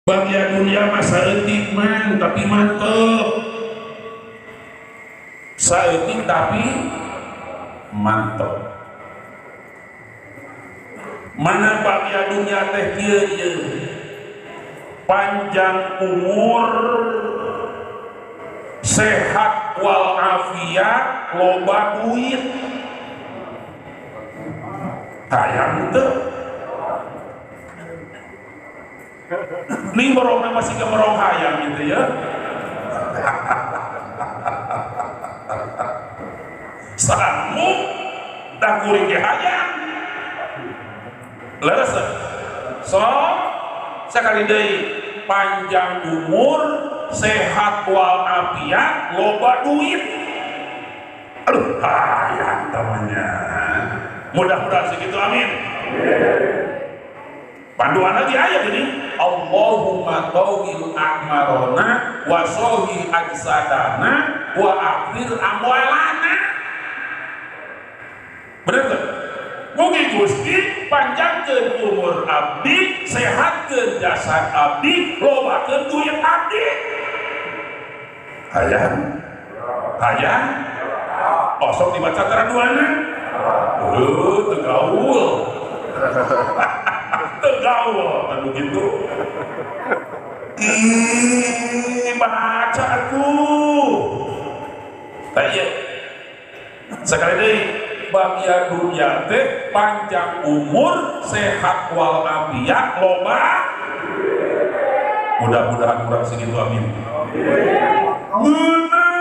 Bagian dunia mah saeutik man tapi mantep, saeutik tapi mantep. Mana bagian dunia teh kieu ieu, panjang umur, sehat walafiat, loba duit. Hayang teu? Nih borongna masih ke borong hayang gitu ya. Sanggup dah kuring ge hayang. Leres. So sekali deui panjang umur, sehat walafiat, loba duit. Aduh, hayang temannya. Mudah-mudahan segitu, amin. Panduan lagi ayat ini, Allahumma tawil a'marona wa sohi ajsadana wa akfir amwalana. Bener tuh? Mugi Gusti panjangkeun umur abdi, sehatkeun jasad abdi, lobakeun duit abdi. Hayang? Hayang? Osok dibaca teraduana? Teu gaul. Tegaul kan begitu. Ih, baca aku. Tak iya. Sekali deui, bagian dunia teh panjang umur, sehat walafiat, loba. Mudah-mudahan kurang segitu, amin. Ngeunah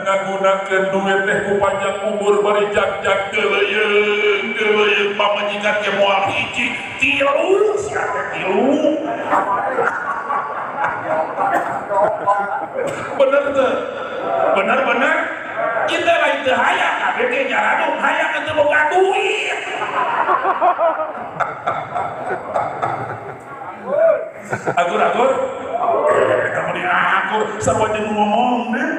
ngagunakeun duit teh ku panjang umur bari jag-jag geuleuyeung geuleuyeung pamajikan ge moal hiji tilu sia teh tilu. Bener teu? Bener-bener kita lain teu hayang kabeh ge nyaradung hayang teu boga duit. Agur-agur? Kamu diakur sarua jeung ngomong deh.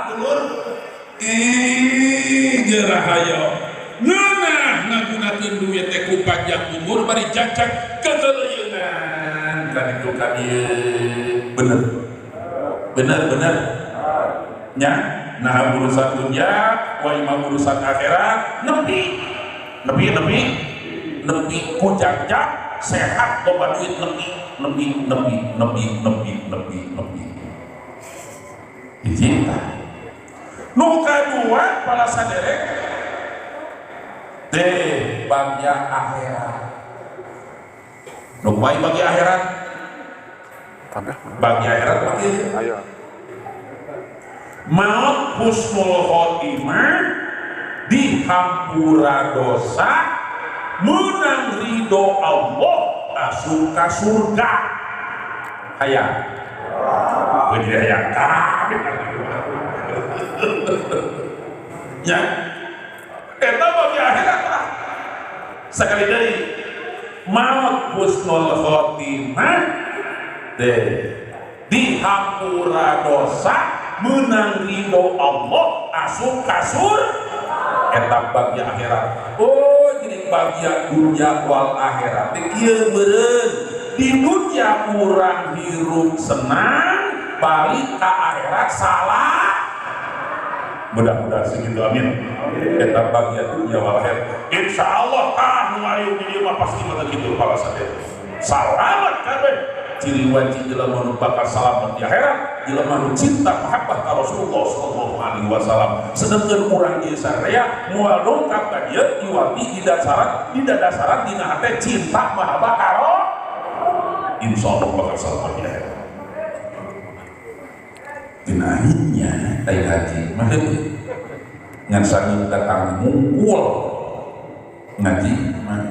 Dulur, ih gerah hayo. Ngeunah ngagunakeun duit teh ku panjang umur bari cacak kegeleuyeungan kan itu ka dieu. Bener. Bener bener. Nya, nah urusan dunia, wa imam urusan akhirat, nepi. Nepi nepi. Nepi ku cacak sehat loba duit nepi nepi nepi nepi nepi nepi nepi. Hiji tah. Nu kadua para saderek teh bagian akhirat. Nu kumaha bagi akhirat? Bagi akhirat bagi maut husnul khotimah, dihampura dosa, menang ridho Allah, asup ka surga. Hayang. Jadi hayang kabeh. Ya. Eta bagi akhirat lah. Sekali deui maut husnul khotimah teh dihampura dosa, menang ridho Allah, asup ka surga. Eta bagi akhirat. Oh, jadi bagian dunia wal akhirat. Teh kieu meureun di dunia urang hirup senang, balik ka akhirat salah. Mudah-mudahan segitu, amin. Eta bagian dunia wal akhirat. Insyaallah tah nu ayeuna di dieu mah pasti mah kitu para sadaya. Salamat kabeh. Ciri wanci jelema nu bakal salamet di akhirat, jelema nu cinta mahabbah ka Rasulullah sallallahu alaihi wasallam. Sedengkeun urang ieu saraya moal dongkap ka dieu iwati di dadasaran dina hate cinta mahabbah ka Rasul. Insyaallah bakal salamet di akhirat. Dinahinya tai haji mah ngan sangeun datang mungkul ngaji mah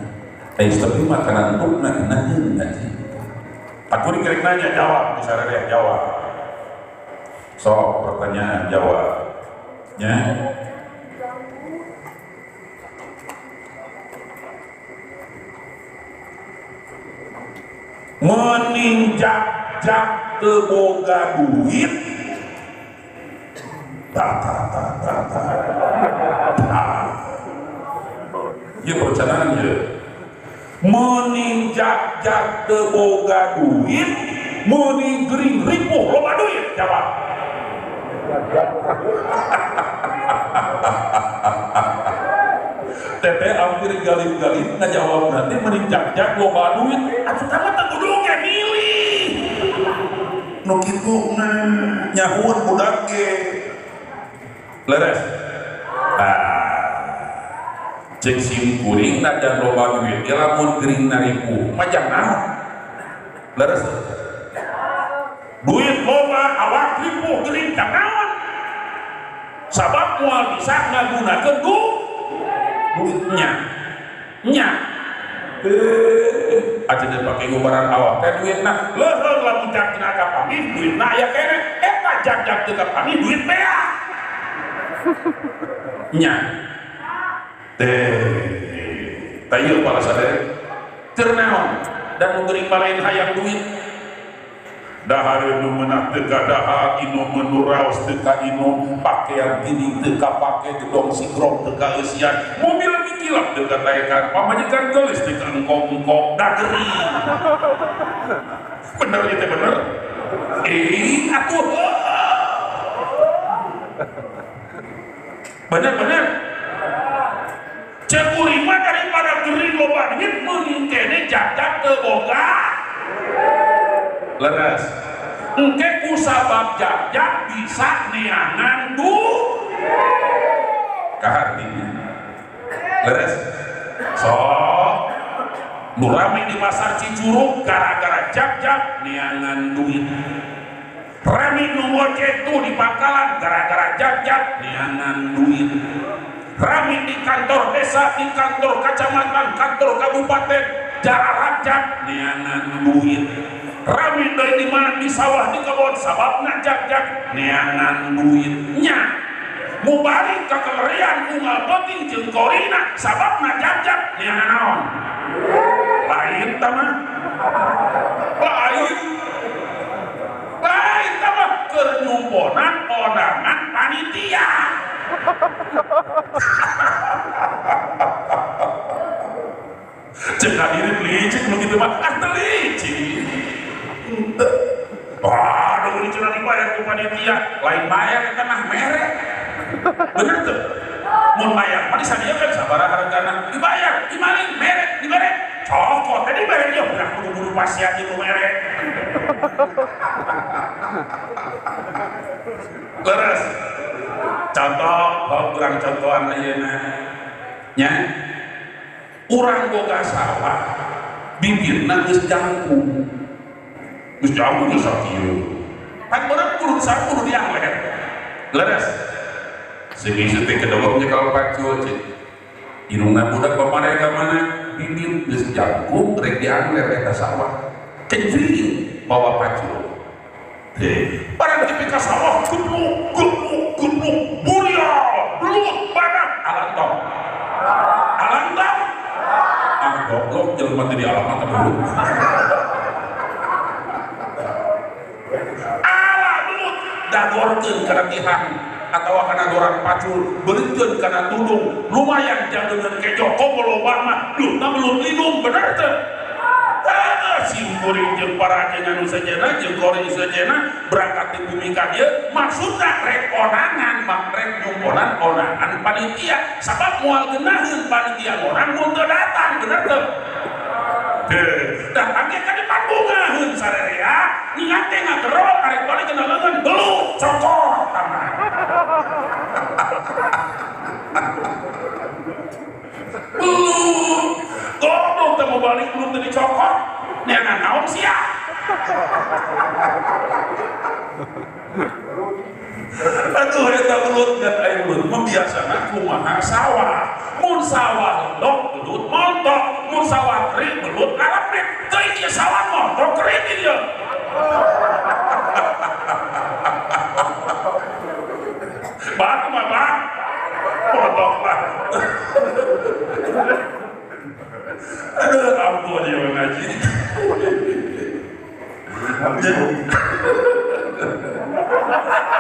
ai tapi makanan tukna dinaheun ngaji. Aku dikirim nanya jawab, misalnya dia jawab. So pertanyaan jawab, ya. Meninjak-jak teu boga duit, ta ta ta ta ta. Ta. Ieu perencanaan ieu. Meuning jag-jag teu boga duit, meuning gering ripuh loba duit, jawab. Teteh hampir galip-galip ngajawab nanti meuning jag-jag loba duit, atuh tah mah teu kudu ge milih. Nu kitu nyahueun budak ge. Leres. Cek sim kuring najan loba duit ge lamun gering naripuh mah jang naon. Leres. Duit loba awak ripuh gering jang naon. Sabab moal bisa ngagunakeun duitnya. Nya. Aja teh pake ngubaran awak teh duitna. Leuheung lamun jag-jag kapanggih duitna aya keneh. Eta jag-jag teu kapanggih duit beak. Nya. Teh, tayo para sadaya teu naon dan nu geuring balain hayang duit. Dahar nu meunah teu kadahar, inum nu raos teu kainum, pakaian gini teu kapake, gedong sigrong teu kaeusian, mobil mikilap teu kataekan, pamajikan geulis teu kaengkong-engkong, da gering. Bener ieu teh bener? Atuh. Bener-bener. Cek kuring mah daripada gering loba duit meuning kene jag-jag teu boga. Leres. Engke ku sabab jag-jag bisa neangan duit. Kahartinya. Leres. Sok nu rame di pasar Cicurug gara-gara jag-jag neangan duit. Rame nu ngojek tuh di pangkalan gara-gara jag-jag neangan duit. Rame di kantor desa, di kantor kecamatan, kantor kabupaten, jararajak neangan duit. Rame dari di mana di sawah di kebun sababna jag-jag neangan duitnya. Mubalik ka kelerian unggal penting jeung korina sababna jag-jag neangan naon. Lain tah mah. Lain. Lain tah mah keur nyumponan ondangan panitia. Cek hadirin licik nu kitu mah, ah teu licik. Henteu. Wah, nu licik dibayar ku panitia, lain bayar eta mah mere. Bener teu? Mun bayar mah disadiakeun sabaraha hargana, dibayar, dimaling, mere, dibere. Cokot teh dibere ieu budak kudu-kudu pasian ieu mere. Leres. Contoh, kurang contohan ayeuna. Nya. Urang boga sawah, bibirna geus jangkung. Geus jangkung geus sakieu. Pan beureup kudu sakudu dianglet. Leres. Sing ieu teh kedewek nyekel pacul cik. Irungna budak bapare ka mana? Bibir geus jangkung rek dianglet eta sawah. Kencing bawa pacul. Teh, barang dipika sawah gemuk gemuk gemuk buria belut badak alantong. Alantong. Ah goblok jelema teh di alamat belut. Ala belut dagorkeun kana tihang atawa kana goran pacul, beulikeun kana tudung, lumayan janggeungeun kejo komo loba mah, duh belut lindung bener teu? Sim kuring jeung para anu sejenna jeung kuring sejenna berangkat di bumi ka dieu maksudna rek onangan mak rek nyumponan onangan panitia sabab moal geunaheun panitia orang mun teu datang bener teu? Datang ge ka dipanggungaheun sarerea ningat teh ngagerol arek balik kana leungeun belut cokot tanah. Belut goblok teh mau balik belut teu dicokot. Neangan naon sia. Aduh eta belut dan air belut mah biasana kumaha sawah. Mun sawah lendok belut montok, mun sawah kering belut ngalepet. Teu ieu sawah montok kering ieu. Bak mah bak. Montok lah. Aduh ampun ya ngaji.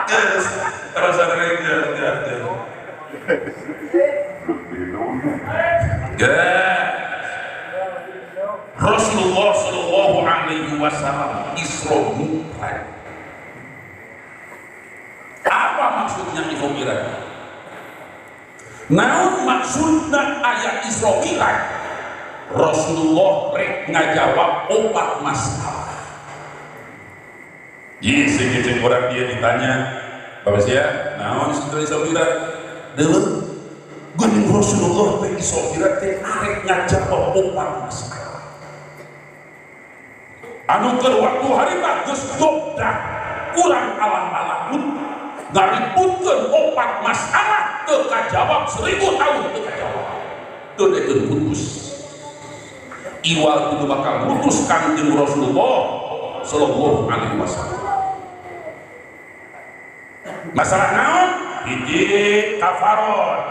Yes, terus ada lagi. Rasulullah sallallahu alaihi wasallam Isra Mi'raj. Apa maksudnya Isra Mi'raj? Naon maksudna ayat Isra Mi'raj? Rasulullah rek ngajawab opat masalah. Jadi sing orang dia ditanya, Bapak sia, naon Isra Mi'raj? Deuleu geuning Rasulullah teh Isra Mi'raj teh arek ngajawab opat masalah. Anu keur waktu harita geus dobdak kurang alam malakut ngaributkeun opat masalah teu kajawab 1000 tahun teu kajawab teu dekeun putus iwal kudu bakal mutus Kangjeng Rasulullah sallallahu alaihi wasallam. Masalah naon? Hiji kafarot,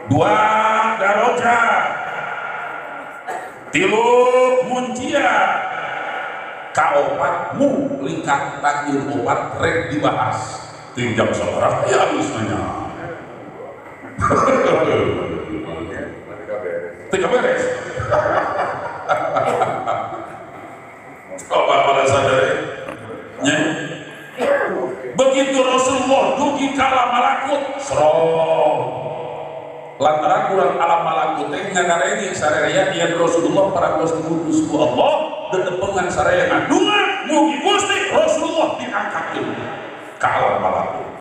dua darajat, tilu muncia, kaopat mu lingkar takdir opat rek dibahas tinjam sabaraha ya misalnya. Tiga beres. Coba pada sadar ya. Begitu Rasulullah dugi ka alam malakut serong lantaran kurang alam malakut teh ngareni sarerea yen Rasulullah parantos diutus ku Allah dedepengan sarerea ngadunga mugi Gusti Rasulullah diangkatkeun ka alam malakut.